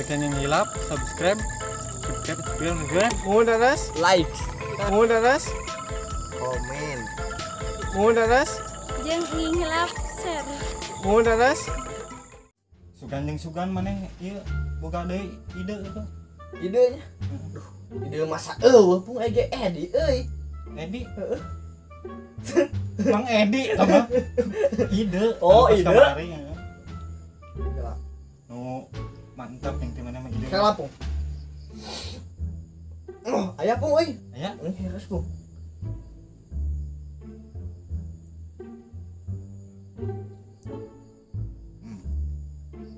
Tekan yang hilap, subscribe, subscribe, mudaras, like, mudaras, komen, mudaras, jeung hilap share, mudaras. Sugan jeung sugan maneh ieu boga deui ide itu. Idenya. Duh, ide masa eueuh pung ege Edi euy. Edi heeh. Mang Edi eta mah. Ide. Oh, ide. Kamari, heeh. Nu mantap yang teh mana mah ide. Kela pung. Oh, aya pung euy. Aya. Heres pung.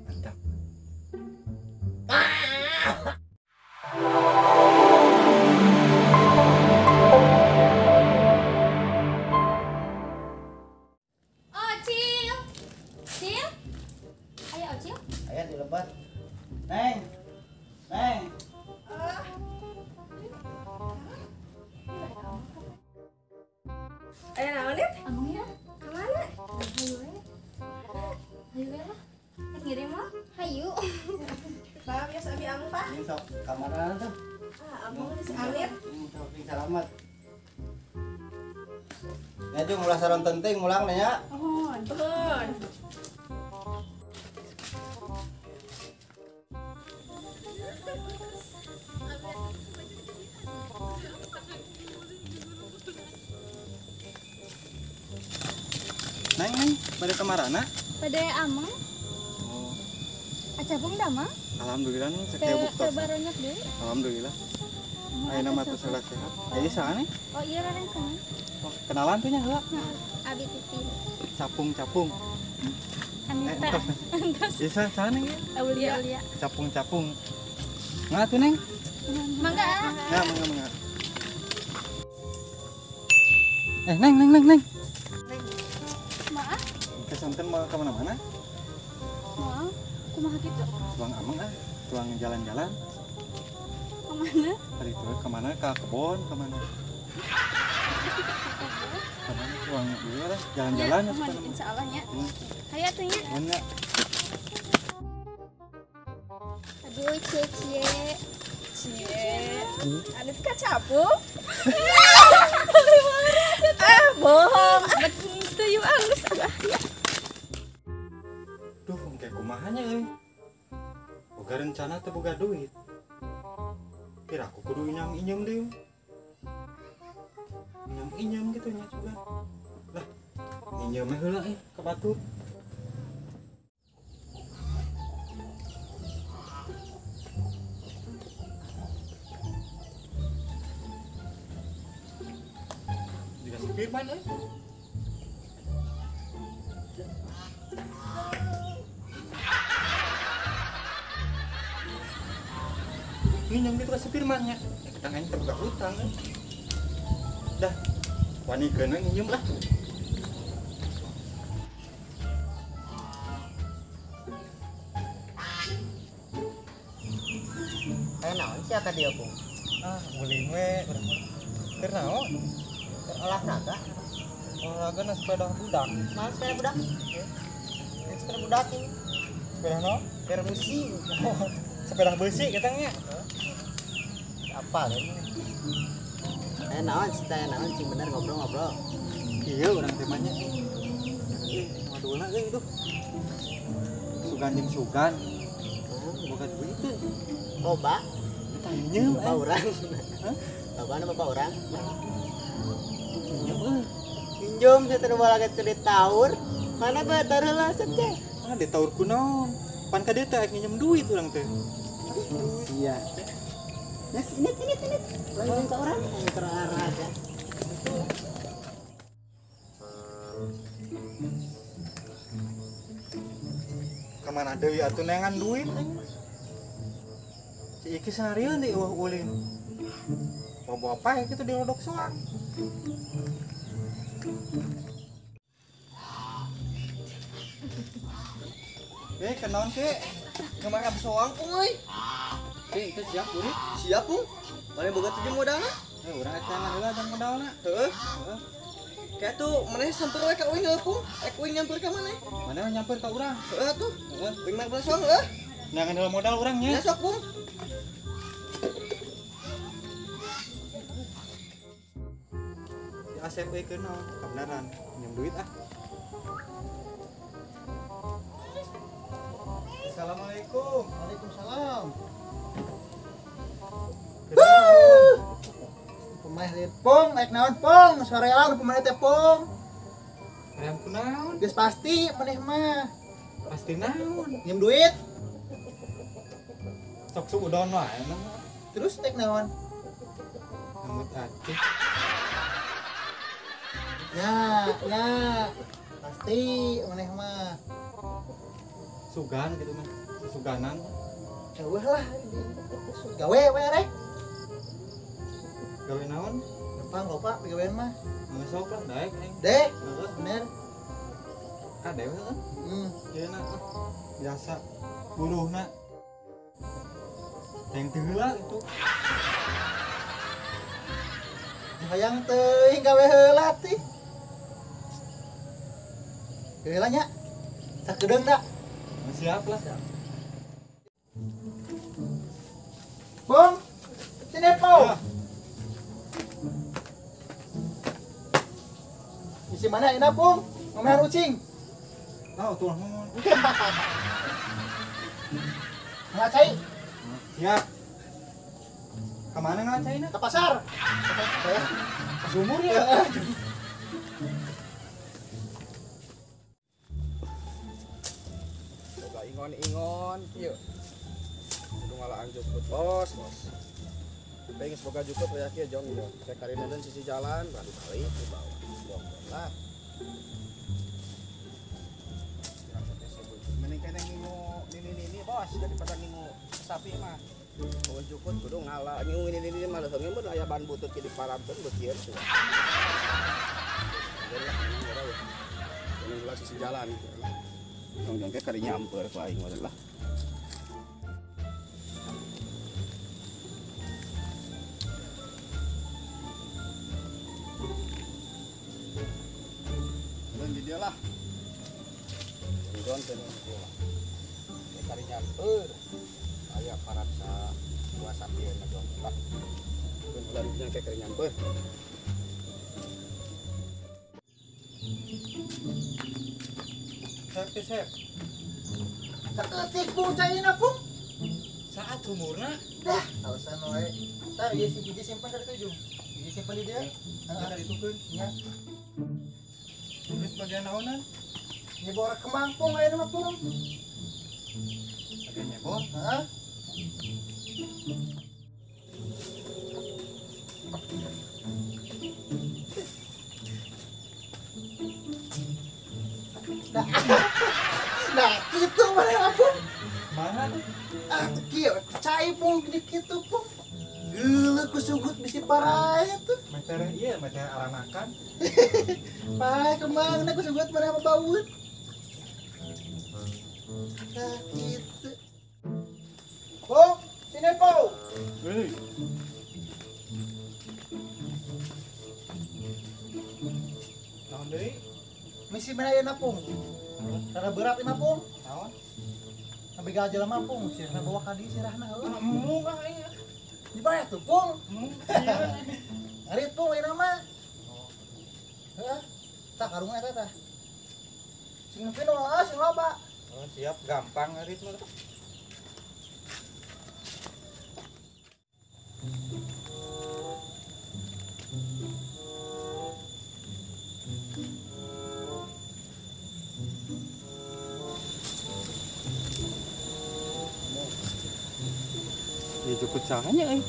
Mantap. Oh, Cil. Cil. Ayo, Cil. Aya di lebat. Neng. Neng. Aya naon dit? Amung ya. Kemana? Hayu we. Hayu we lah. Rek ngirim mah. Hayu. Pak, biasa abi amung, Pak. Ini sok kamarana tuh. Ah, amung geus amit. Sok salamat. Ya jeung ulah saron penting mulang nya. Mohon. Nuhun. Neng, neng, pada kamarana? Pada amang. Oh. Acapung dah mah. Alhamdulillah nih, sakieu buktos. Teu baronyok deui. Alhamdulillah. Ayeuna mah tos sehat. Aya saha nih? Oh iya rerencangan. Oh, kenalan tuh nya heula. Abi Titi. Capung-capung. Anita. Entos. Ieu saha nih? Aulia, Aulia. Capung-capung. Mangga tuh, Neng. Mangga. Ya, mangga, mangga. Neng, neng, neng, neng. Maaf. Kesanten mau ke mana-mana? Mau. Kumaha kitu? Tuang ameng ah, tuang jalan-jalan. Kemana? Tadi itu kemana? Ke kebon, kemana? Kemana tuang iya lah, jalan-jalan. Ya, insya Allah nya. Hayu atuh nya. Nya. Aduh, cie cie. Cie. Anit ka capung. Ah, bohong. Betul yuk alus ah ya. Duh, kayak kumahanya euy. Boga rencana teu boga duit. Kira aku kudu inyam-inyam deui. Inyam-inyam gitu nya juga. Lah, inyam mah heula euy ka batur. Juga si Firman euy. Nginjem gitu kasih Firmannya ya, kita nanya terbuka hutang kan. Dah wani kena nginjem lah. Naon sih ka dieu pung? Ah, ulin we urang. Keur naon? Keur olahraga. Olahraga na sepeda budak. Mana sepeda budak? Sepeda budak ini. Sepeda naon? Keur musim. Sepeda besi katanya. Apa kan? Naon sih teh naon cing bener ngobrol-ngobrol. Iya urang temanya. Wadulna euy duh. Sugan jeung sugan. Boga duit teu. Loba. Tah nyeum bapak urang. Hah? Bapana bapak urang. Nyeum euy. Pinjam saya teh bola teh ditaur. Mana bae taruh lah teh. Ah ditaur ku naon? Pan ka dieu teh arek nginjem duit urang teh. Iya. Nah, ini. Langsung ke orang, ke olahraga. Kemana deui atuh neangan duit aing mah. Si Iki seharian deui eueuh ulin. Bawa apa ya kitu di lodok soang. Kenaon ke? Kemana soang pung euy? Ki, itu siap kulit? Siap pung. Mana boga tujuh modalna? Urang ecangan heula jang modalna. Heeh. Kayak tuh maneh samper we ka uing heuh pung. Ek uing nyamper ka maneh. Maneh nyamper ka urang. Heeh tuh. Uing mah soang heuh. Neangan heula modal urang nya. Ya sok, Pung. Si Asep euy keun naon? Kabeneran minjem duit ah. Assalamualaikum. Waalaikumsalam. Kunaon? Pemain lieur Pung, naik naon Pung? Soreang pemain teh Pung. Hayang kunaon? Geus pasti maneh mah. Pasti naon? Nyium duit. Sok suudon wae mah. Terus naik naon? Ngemut atuh. Ya, ya. Pasti maneh mah. Sugan gitu mah. Suganan. Jauh lah. Gawe we rek. Gawe naon? Gampang loba gawean mah. Geus sok lah daek aing. Dek, Heeh. bener. Kade we heuh. Hmm. Ieu na ah, biasa buruhna. Yang teu heula itu. Hayang teuing gawe heula teh. Heula nya. Sakedeung da. Siap lah. Bung, sini Pung. Ya. Isi mana enak Pung? Ngomean ucing. Oh, tuh ngomong. Ngacai Siap. Kemana ngacaina? ke pasar. Ke sumur ya? Boga ingon-ingon kieu. Kudu ngalaan jukut bos, bos. Pengen boga jukut aya kieu jong jong. Cek karina dan sisi jalan balik-balik di bawah. Jong lah. Mending kene ngingu nini-nini bos daripada ngingu sapi mah. Bawa jukut kudu ngala ngingu nini-nini mah leuheung mun aya ban butut kieu diparamkeun beukieu tuh. Mending sisi jalan gitu lah. Jong-jong ke kari nyamper ku aing mah lah. Dan di dia lah. Jong teh di lah. Ke kari nyamper. Aya paratsa dua sapi mah jong lah. Keun ulah dinya ke kari nyamper. Sep, sep. Saketik Pung caina Pung. Saat sumurna. Dah, alasan wae. Tah ieu si biji simpan dari tujuh. Biji simpan di dia. Heeh, dari itu keun. Nya. Terus bagian naonan? Nyebor kembang Pung ayeuna mah Pung. Bagian nyebor. Heeh. Nah, gitu mana Pung? Mana tuh? Ah, kieu cai Pung di kitu Pung. Geuleuh ku sugut bisi paraeh tuh. Meter ieu, meter aranakan. Paraeh kembangna ku sugut mana babaun. Nah, gitu. Pung, sini Pung. Heuy. Naon deui? Misi mana ayeuna Pung? Rada berat ieu mah Pung. Naon? Nabegal jelema Pung, sirahna bawa ka dieu sirahna heuh. Ah, embung ah aing. Di mana tuh Pung? Embung sieun aing. Ngarit Pung ayeuna mah. Heeh. Tah karungna eta tah. Sing nepi nu ah sing loba. Oh, siap gampang ngarit mah. Ya cukup caranya euy.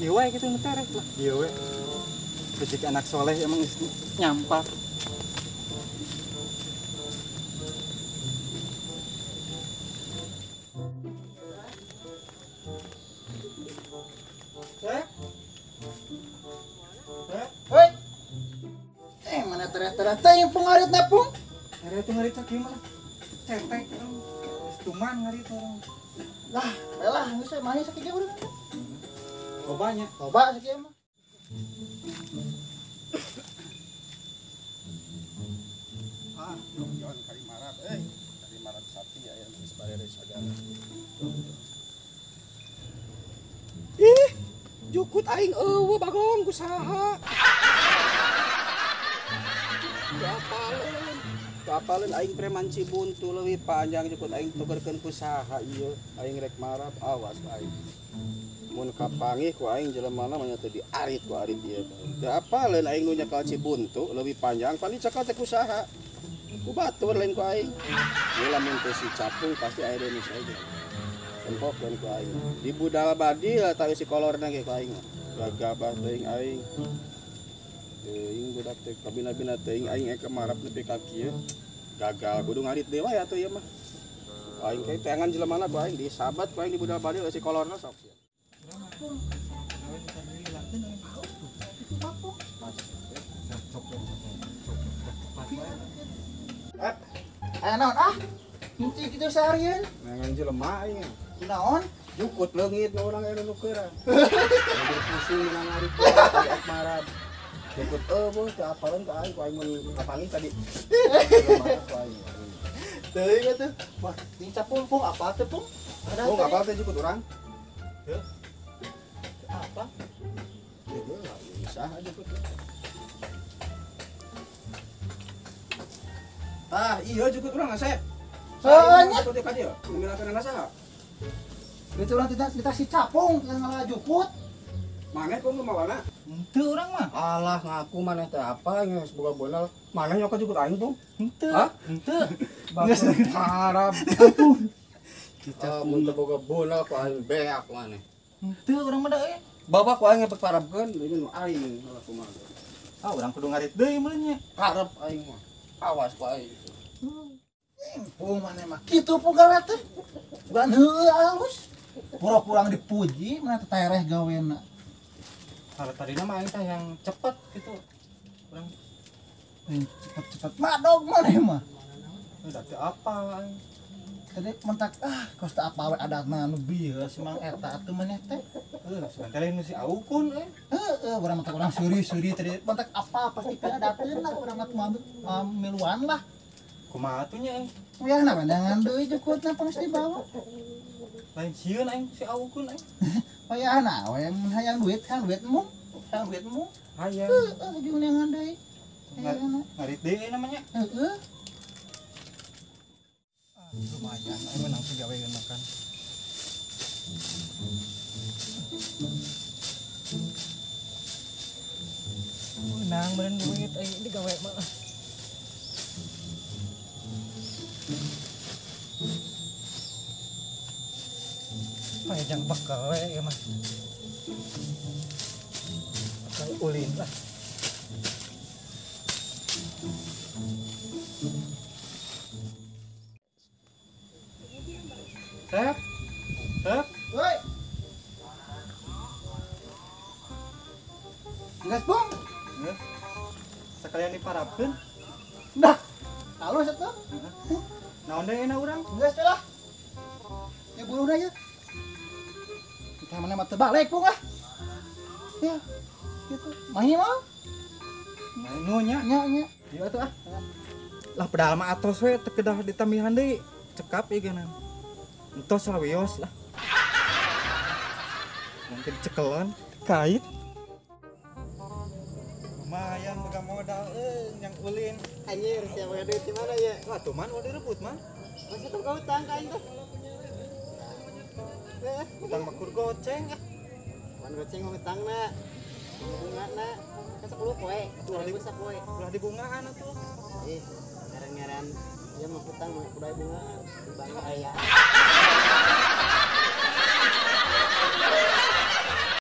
Ieu wae kitu nu tereh lah. Ieu we. Rezeki anak soleh emang geus nyampar. Eh? Eh? Hoi. Eh mana tereh-tereh teh yang pengaritna Pung? Tereh teh ngarit sakieu mah. Cetek. Geus tuman ngarit orang. Lah, lah geus we mahi sakieu urang. Lobanya. Loba sakieu mah. Ah, jong-jong kari marat euy. Kari marat Sapi aya geus bareres sagala. Ih, jukut aing eueuh bagong ku saha. Apaleun aing preman Cibuntu leuwih panjang jukut aing tukerkeun ku saha ieu. Aing rek marab awas aing. Mun kapanggih ku aing jelemana mah nya teu diarit ku arit ieu. Teu apaleun aing nu nyekal Cibuntu leuwih panjang pan dicekal teh ku saha. Ku batur lain ku aing. Ieu lamun teu si Capung pasti aya deui nu saja. Tempokeun ku aing. Di budal badil tahu si kolorna ge ku aing. Gagabah teuing aing. Teuing budak teh kabina-bina teuing aing eka marab nepi ka kieu. Gagal kudu ngarit deui wae atuh ieu mah. Aing teh teangan jelemana ku aing disabat ku aing di budal badil si kolorna sok sia. Naon ah? Henteu kitu seharian. Neangan jelema aing. Naon? Jukut leungit nu urang aya nu nukeran. Jadi pusing menang ngarit ek marab. Jukut eueuh teu apaleun ka aing ku aing mun kapanggih tadi. Jelema ku aing. Teuing atuh. Wah, ini capumpung apa teh, Pung? Oh, apal teh jukut urang? Heuh. Apa? Heuh, saha jukut. Ah, iya jukut urang Asep. Heuh nya. Jukut ka dieu. Ngamilakeunana saha? Itu urang tidak si Capung ngalah jukut. Maneh kok mawana? Henteu urang mah. Alah ngaku maneh teh apa geus boga bonal. Maneh nyokot jukut aing, Pung? Henteu. Hah? Henteu. Marab. Capung. Mun teu boga bonal ku aing beak maneh. Henteu urang mah da euy. Bawa ku aing parabkeun ini nu aing lah kumaha. Ah, urang kudu ngarit deui meureun nya. Karep aing mah. Awas ku aing. Pung maneh mah kitu pung gawe teh. Bukan heueuh halus. Pura-pura dipuji maneh teh tereh gawena. Kalau tadi mah aing teh yang cepet gitu. Urang cepet-cepet madog maneh mah. Udah teu apa aing. Tadi mentak ah kos teu apa we adatna nu bieu si Mang eta atuh maneh teh. Heuh, sebentar lain nu si Aukun euy. Heeh, urang mentak urang seuri-seuri tadi mentak apa pasti kan adateun lah urang mah miluan lah. Kumaha atuh nya aing? Wayahna pandangan deui jukutna pang dibawa. Lain sieun aing si Aukun aing. Wayahna we mun hayang duit kan duitmu. Hayang duitmu. Hayang. Heeh, jeung neangan deui. Ngarit deui namanya. Heeh. Ah, lumayan aing menang gawe makan. Menang meureun duit aing digawe mah. Panjang bekal we ieu mah. Bekal ulin lah. Sep. Sep. Woi. Geus, Bung. Geus. Sekalian diparabkeun. Nah, halus atuh. Naon deui enak urang? Geus teh lah. Ya buruhna ya. Kita mana mah teu balik, Bung ah. Ya. Gitu. Mahi mah. Mahi nya nya nya. Ieu atuh ah. Lah pedal mah atos we teu kedah ditambihan deui. Cekap ieu geuna. Entos lah wios lah. Nanti dicekelan kait. Lumayan boga modal yang ulin. Anjir, siapa duit di mana ya? Wah, tuh man, udah direbut man. Masih tuh kau utang kain tuh. Utang makur goceng ah. Wan goceng mau utang na. Bunga na. Kan 10 poe, 2000 sapoe. Ulah dibungaan atuh. Ih, ngaran-ngaran dia mau utang mau kudu bungaan di bank aya.